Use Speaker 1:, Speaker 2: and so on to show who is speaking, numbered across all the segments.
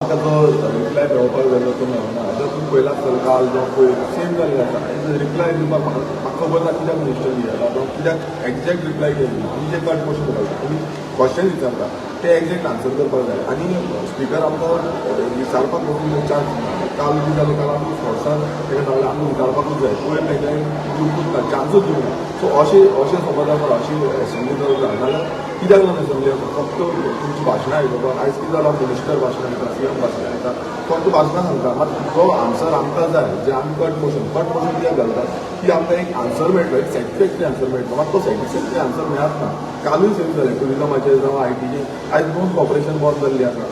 Speaker 1: आमकां जो रिप्लाय मेळोवपाक जाय तो मेळना. जर तुमी पळयला आसतलो, काल जावं पयर सेम जाल्लें आसा. आयज रिप्लाय दिवपाक म्हाका खबर ना कित्याक मिनिस्टर दिला जावं कित्याक एग्जॅक्ट रिप्लाय केली ना. आमी जे कट मोशन घालता, आमी क्वेश्चन विचारता, ते एग्जॅक्ट आन्सर करपाक जाय आनी स्पिकर आमकां विचारपाक पसून चान्स दिना. काल कितें जालें, काल आमी फोर्सान ताका सांगलें, आमी विचारपाकूच जाय. पयर तांच्यानी दिवपूच ना, चान्सूच दिवंक ना. सो अशें अशें समज आसा, अशी एसेंब्ली जर जाल्यार कित्याक लागून एसेंब्ली आसा? फक्त तुमची भाशणां आयकुपाक? आयज कितें जालां, मिनिस्टर भाशणां दिता, सीएम भाशणां दिता, फक्त भाशणां सांगता, मात जो आन्सर आमकां जाय, जे आमी कट मोशन कित्याक घालता की आमकां एक आन्सर मेळटलो, एक सॅटिस्फॅक्टरी आन्सर मेळटलो, मात तो सॅटिस्फॅक्टरी आन्सर मेळत ना. कालूय सेम जालें टुरिजमाचेर जावं आयटीचेर. आयज दोन कॉर्पोरेशन बंद जाल्लीं आसा.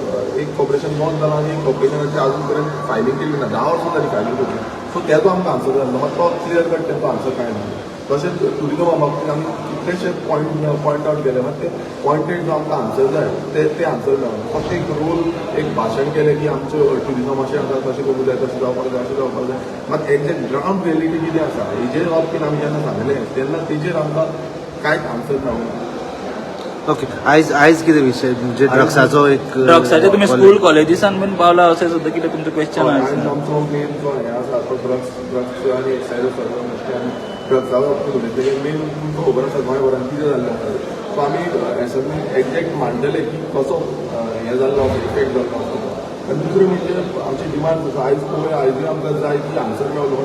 Speaker 1: एक कॉर्पोरेशन बंद जालां आनी एक कॉर्पोरेशनाची अजून पर्यंत फायलींग केली ना. 10 वर्सां जालीं फायलींग करची. सो तेजो आमकां आन्सर जालो, मात तो क्लियर कट तेंचो आन्सर कांय ना. तशेंच टुरिजमा बाबतींत आमी कितलेशे पॉयंट आउट केले, मात ते पॉयंटेड जो आमकां आन्सर जाय ते ते आन्सर मेळना. फक्त एक रोल, एक भाशण केलें की आमचें टुरिजम अशें आसा, तशें करूंक जाय, तशें जावपाक जाय, अशें जावपाक जाय. मात एग्जॅक्ट ग्रावंड रियलिटी कितें आसा हेजेर बाबतींत आमी जेन्ना सांगलें तेन्ना तेजेर आमकां कांयच आन्सर मेळना.
Speaker 2: ओके, आयज कितें विशय म्हणजे ड्रग्साचो एक
Speaker 3: ड्रग्साचे तुमी स्कूल कॉलेजीसान बीन पावला अशें सुद्दां कितें तुमचें क्वेश्चन
Speaker 1: आयज
Speaker 3: आसा.
Speaker 1: आमचो मेन जो हें आसा तो ड्रग्स आनी एक्सायज आसा मोस्टली. आमी ड्रग्सा बाबतींत उलयतले. मेन तुमकां खबर आसा गोंयभरान कितें जाल्लें आसा. सो आमी एसेंब्लीन एग्जॅक्ट मांडटले की कसो हें जाल्लो आसा, इफेक्ट जाल्लो आसा तो. आनी दुसरें म्हणजे आमची डिमांड आसा. आयज पळय, आयजूय आमकां जाय ती आन्सर मेळलो.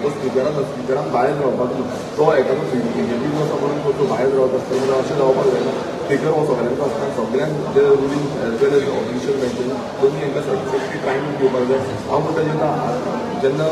Speaker 1: तो स्पिकर आसा, स्पिकरान भायर रावपाक न्हू. तो एकादो बीजेपी आसा म्हणून तो भायर रावता आसता जाल्यार अशें जावपाक जायना. स्पिकर हो सगळ्यांचो आसता. सगळ्यांक जे ruling as well as opposition बेंचीन दोन्ही हांकां सॅटिस्फॅक्टरी टायम दिवपाक जाय. हांव म्हणटा, जेन्ना जेन्ना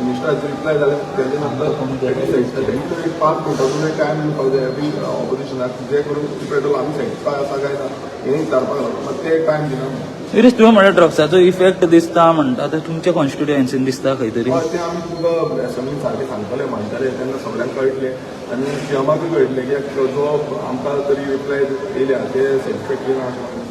Speaker 1: मिनिस्टराचे रिप्लाय जाले तेजे नंतर एटलीस्ट तेंकां एक 5 मिनटाचो टायम दिवपाक जाय एवरी ऑपोजिशनाक, जे करून पेट्रोल आमी सॅटिस्फाय आसा काय ना हें विचारपाक लागलो, मात ते टायम दिना.
Speaker 3: विरेश, तुवें म्हणल्यार ड्रग्साचो इफेक्ट दिसता म्हणटा, ते तुमच्या कॉन्स्टिट्युएन्सीन दिसता खंय तरी?
Speaker 1: हय, ते आमी तुमकां एसेंब्लीन सारकें सांगतले, मांडटले तेन्ना सगळ्यांक कळटलें आनी सीएमाकूय कळटलें की जो आमकां तरी रिप्लाय येयल्या ते सॅटिस्फॅक्टरी ना अशें.